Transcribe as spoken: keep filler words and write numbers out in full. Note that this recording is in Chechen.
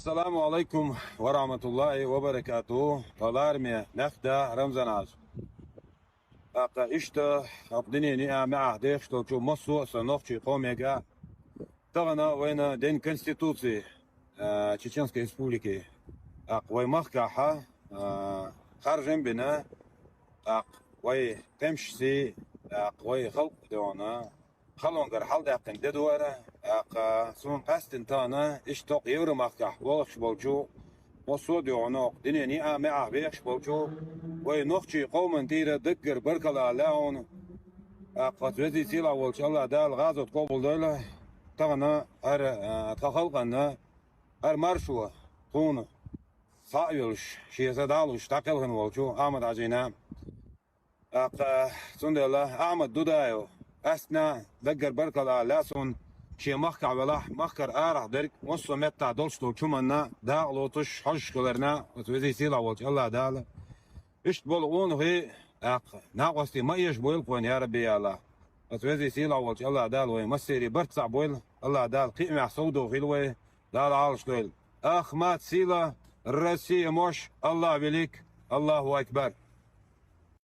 Ассаламу алайкум ва рахматуллахи ва баракатуху. Лараме нах да Рамзан аз. ТӀаккха иштта хӀокху дуьненан а маьӀах дехаш долчу массо а сан нохчийн къомега, тахана вайна День Конституции, а, Чеченской Республики, тӀаккха вай махкахь, а, харжам бина, тӀаккха вай тӀемашций, тӀаккха вай халкъ дона, халонгара хьалдаьккхина де дара, тӀаккха суна къаьстина тахана иштта хӀокху Евромахкахь болуш болчу, массо а дуьхьал хӀокху дуьненан а маьӀах бехаш болчу вай нохчийн къоман тӀера даггара баркалла ала лаьа хьуна. ТӀаккха оцу везий сийлахь волчу АллахӀ Дала гӀазот къобалдойла тахана хӀара, а, тхан халкъанна, хӀара маршо тхуна схьа а йолуш, шен са дӀалуш дӀакхелхина волчу Ахьмад-Хьаьжина. ТӀаккха, цундела Ахьмад Дудаев, къаьсттина даггара баркалла ала лаьа суна, шен махкахь велахь, махкара арахь дерг массо а меттахь долуш долчу хӀуманна дакъа лоцуш хьожуш хиларна, оцу везий сийлахь волчу АллахӀ Дала иштта болу къонахий, тӀаккха накъостий ма эшабойла кхойна, я Рабби, я АллахӀ. Оцу везий сийлахь волчу АллахӀ Дала вай массеран барт цхьаъ бойла, АллахӀ Дала кхиамехь совдохийла вай, Дала Ӏалашдойла. Ахмат сила, Россия мош, АллахӀ велик, АллахӀу акбар.